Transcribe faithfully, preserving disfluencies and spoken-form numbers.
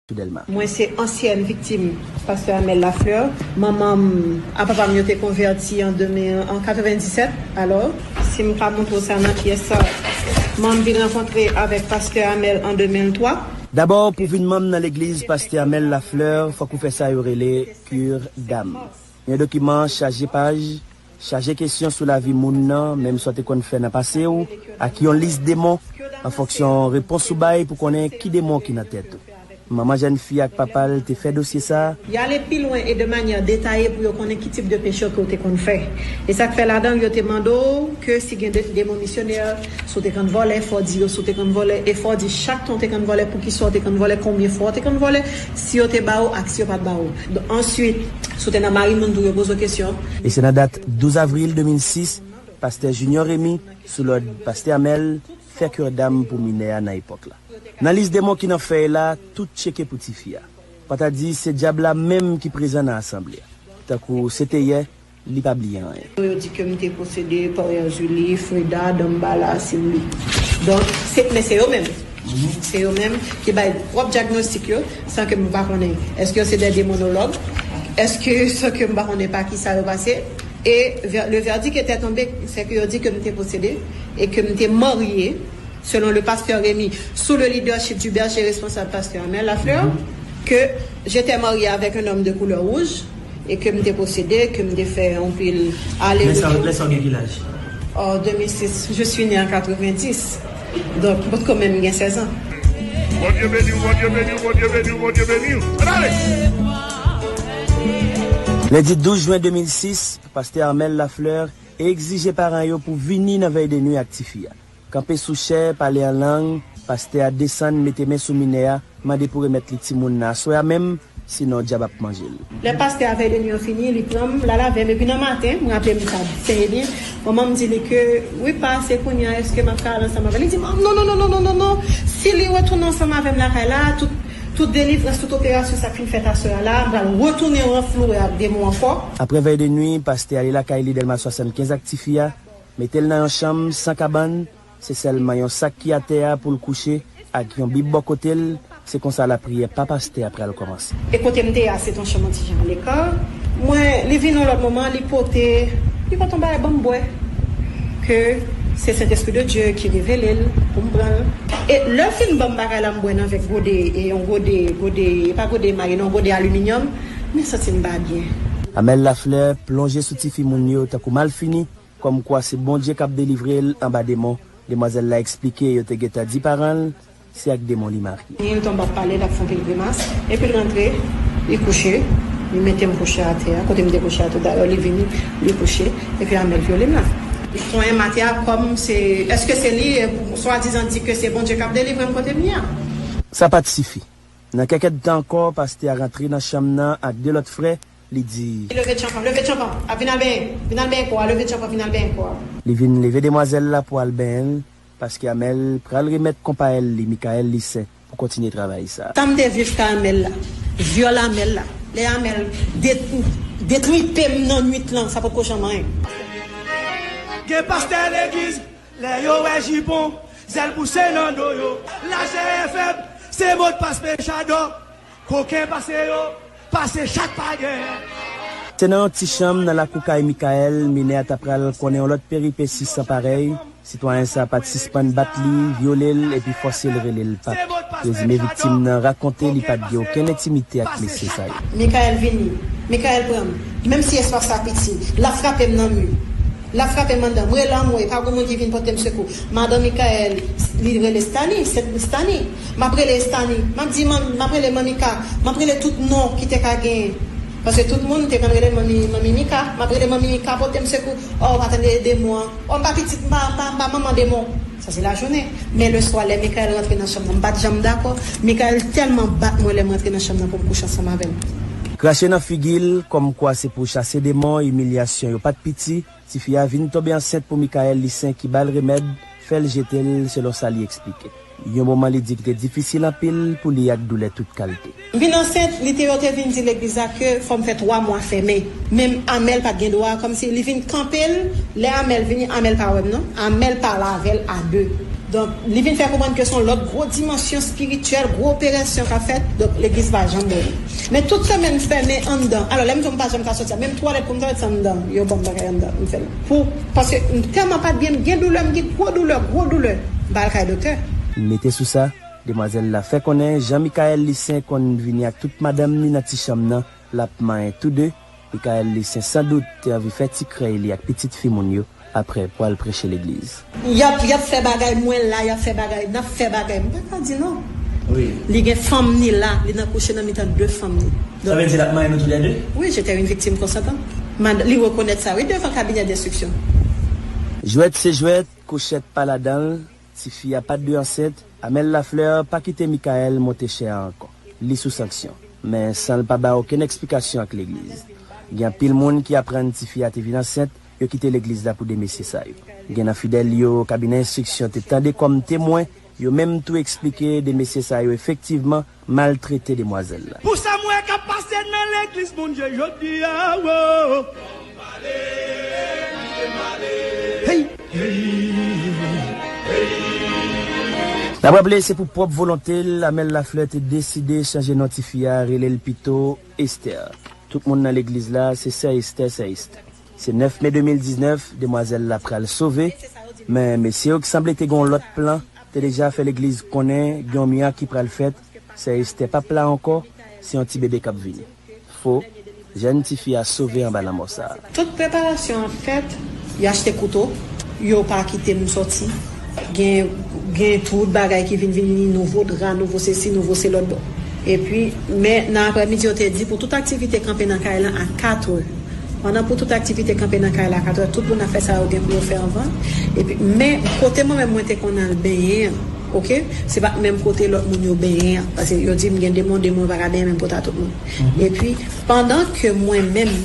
sou Dèlma. Mwen se ansyèn viktim pastè Amel Lafleur. Manman m ak papa m yo te konvèti an de mil, an katrevendisèt. Alò, si m ka montre w sa nan pyès sa, manman m vin rankontre avèk pastè Amel an de mil twa. Dabò, pou vin manm nan legliz pastè Amel Lafleur, fòk ou fè sa yo rele cure d'âme. Yon dokiman chaje paj, chaje kesyon sou lavi moun nan, menm sa w te konn fè nan pase w, ak yon lis demon, an fonksyon repons ou bay pou konnen ki demon ki nan tèt ou. Manman jèn fi ak papa l te fè dosye sa a. Y ale pi lwen e de manyè detaye pou yo konnen ki tip de peche ke w te konn fè. E sa k fè ladan l, yo te mande w ke si gen de, demon misyonè, si w te konn vòlè, fò w di yo si w te konn vòlè, e fò w di chak tan w te konn vòlè, poukisa w te konn vòlè, konbyen fwa w te konn vòlè, si yo te ba w ak si yo pa t ba w. Answit, si w te nan mari moun tou, yo poze w kesyon. E se nan dat douz avril de mil sis, pastè Junior Remy, sou lòd pastè Amel, fè cure d'âme pou minè a nan epòk la. Nan lis demon ki nan fèy la, tout tcheke pou tifi a. Pata di se dyab la menm ki prezan nan asanble a. Tankou se te yè, li pa bliye anyen. Yo di ke m te posede Parier Julie, Freda, Dambala, Simbi. Donk, se, men se yo menm. Se yo menm ki bay pwòp dyagnostik yo, san ke m pa konnen. Èske yo se de demonològ? Èske, san ke m pa konnen pa ki sa yo pase? E vè-, le verdict était tombé, c'est que yo di ke m te posede e ke m te marye, selon le pasteur Remy, sous le leadership du berger responsable, pasteur Amel Lafleur, que j'étais mariée avec un homme de couleur rouge et que m te posede, ke m te fè yon pil ale. Lè sa, lè sa w gen ki laj? En deux mille six, je suis née en quatre-vingt-dix. Donc, m potko menm gen sèz an. Bondye beni w, Bondye beni w, Bondye beni w, Bondye beni w. Ann ale! Lendi douz jen de mil sis, pastè Amel Lafleur egzije paran yo pou vini nan vèy de nwi ak tifi a. Kanpe sou chè, pale an lang, pastè a desann, mete men sou minè a, mande pou remèt li timoun nan aswè a menm, sinon dyab ap manje l. Lè pastè a vèy de nwi an fini, li pran m, l al avè m, epi nan maten, m raple m sa trè byen, manman m di li ke, wi pa, se kounye a, èske m ap ka al ansanm avè l? Li di m, non, non, non, non, non, non, non, si li retounen ansanm avè m lakay la, tout, tout delivrans, tout operasyon sa k fin fèt aswè a la, m pral retounen ranflouwe ak demon ankò. Apre vèy de nwi, pastè ale lakay li Dèlma swasannkenz ak tifi a, mete l nan yon chanm san kabann, se sèlman yon sak ki atè a pou l kouche, ak yon bib bò kote l, se konsa lapriyè pa pastè a pral kòmanse. E kote m te ye a, se t yon chanm yon ti jan aleka. Mwen, li vin yon lòt moman, li pote, li pote yon bagay ban m bwè. Ke se Sentespri de Dye ki revele l pou m pran l. E lè l fin ban m bagay la, m bwè nan vè gode, e yon gode, gode, e pa gode emaye, non, gode aliminyòm, mwen santi m pa byen. Amel Lafleur plonje sou tifi moun yo tankou malfini, kòmkwa se Bondye k ap delivre l anba demon. Demwazèl la eksplike yo te gentan di paran l se ak demon li marye. Li tonbe ap pale, l ap fè anpil grimas, epi l rantre, li kouche, li mete m kouche atè a, kote m te kouche a tou dayè, li vini, li kouche, epi Amel vyole m la. Li konyen m atè a kòm se, èske se li, e, swadizan di ke se Bondye k ap delivre m kote m ye a? Sa pa t sifi. Nan kèk èdtan ankò, pastè a rantre nan chanm nan ak de lòt frè, li di. Leve tchanpan, leve tchanpan, ap vin al benyen, vin al benyen kò a, leve tchanpan, vin al benyen kò a. Li vin leve demwazèl la pou al benyen l, paske Amel pral remèt konpayèl li, Michael Lissaint, pou kontinye travay sa. Tan m te viv ka Amel la, vyòl Amel la, lè Amel de-, detripe m nan nwit lan, sa potko janm anyen. Gen pastè legliz, lè yo wè jipon, zèl pouse nan do yo. Lajè fèb, se modpas pechadò. Koken pase yo, pase chat pa gen. Se nan yon ti chanm nan lakou kay Michael, minè a ta pral konnen yon lòt peripesi san parèy. Sitwayen sa a pa t sispann bat li, vyole l, epi fòse l rele l pap. Prezime viktim nan rakonte li pa t gen okenn entimite ak mesye sa yo. Michael vini, Michael pran m, menm si espas la piti, l ap frape m nan mi. L ap frape m anndan. M rele anmwe, pa gen moun ki vin pote m sekou. Madan Michael, li rele Stani, se Stani. M ap rele Stani. M ap di, man-, m ap rele Manmi Ka. M ap rele tout non ki te ka genyen. Paske tout moun te konn rele Manmi, Manmi Mika. M ap rele Manmi Mika pote m sekou. Oh, pa tande demon an. Oh, m pa pitit, m pa, m pa, m pa manman demon. Sa se lajounen. Men leswa, lè Michael rantre nan chanm nan, m pa t janm dakò. Michael tèlman bat mwen lè m rantre nan chanm nan pou m kouche ansanm avè l. Krache nan figi l, kòmkwa se pou chase demon, imilyasyon yo pa t piti. Tifi a vin tonbe ansent pou Michael Lissaint ki ba l remèd, fè l jete l, selon sa li eksplike. Yon moman li di ki te difisil anpil pou li ak doulè tout kalte. M vin ansent, li te, yo te vin di legliz la ke fò m fè twa mwa fèmen. Men Amel pa t gen dwa, kòmsi li vin kanpe l. Lè Amel vini, Amel pa wè m non. Amel pale avè l a de. Donk, li vin fè konprann ke se yon lòt gwo dimansyon espirityèl, gwo operasyon k ap fèt, donk legliz pa janm ouvri. Men tout semèn m fèmen anndan. Alò, lè m di w m pa janm ka soti a, menm twalèt pou m twalèt se anndan, yo ban m bagay anndan, m fè l. Pou, paske m tèlman pa t byen, m gen doulè, m gen gwo doulè, gwo doulè, m pa al kay doktè. Mete sou sa, demwazèl la fè konnen jan Michaël Lucien konn vini ak tout madanm ni nan ti chanm nan, l ap manyen tou de. Michaël Lucien sandout te anvi fè ti krèy li ak pitit fi moun yo, aprè pwal preche legliz. Y ap, y ap fè bagay, mwen la, y ap fè bagay, n ap fè bagay. M pa ka di non. Wi. Li gen fanm ni la, li nan kouche nan mitan de fanm ni. Sa vle di l ap manyen nou toulède? Wi, j'étais une victime consentante. Mad, li rekonèt sa, wi, devan kabinè denstriksyon. Jwèt se jwèt, kouchèt pa ladan l, tifi a pa t dwe ansent, Amel Lafleur pa kite Michaël monte chè a ankò. Li sou sanksyon, men san l pa bay okenn eksplikasyon ak legliz. Gen anpil moun ki aprann tifi a te vin ansent, yo kite legliz la pou de mesye sa yo. Gen nan fidèl yo kabinè enstriksyon te tande kòm temwen, yo menm tou eksplike de mesye sa yo efektivman maltrete demwazèl la. Pou sa m wè k ap pase nan legliz Bondye jodi a, wo. Hey! N ap raple, se pou pwòp volonte l, Amel Lafleur te deside chanje non tifi a, rele l pito Esther. Tout moun nan legliz la, se sè Esther, sè Esther. Se nèf me de mil diznèf, demwazèl la pral sove, men mesye yo ki sanble te gen yon lòt plan, te deja fè legliz konnen gen yon mirak ki pral fèt, sè Esther p ap la ankò, se yon ti bebe k ap vini. Fo, jèn tifi a sove anba lanmò sa a. Tout preparasyon an fèt, y achte kouto, yo pa kite m sòti. Gen, gen tout bagay ki vin vini, nouvo dra, nouvo sesi, nouvo se lòt bò. Epi, men nan aprèmidi, yo te di pou tout aktivite kanpe nan kay lan a katrè. Pandan pou tout aktivite kanpe nan kay la a katrè, tout moun ap fè sa yo gen pou yo fè anvan. Epi, men kote mwen menm mwen te konn al benyen an, oke, se pa menm kote lòt moun yo benyen an. Paske yo di m gen demon, demon pa ka benyen menm kot a tout moun. Epi, pandan ke mwen menm,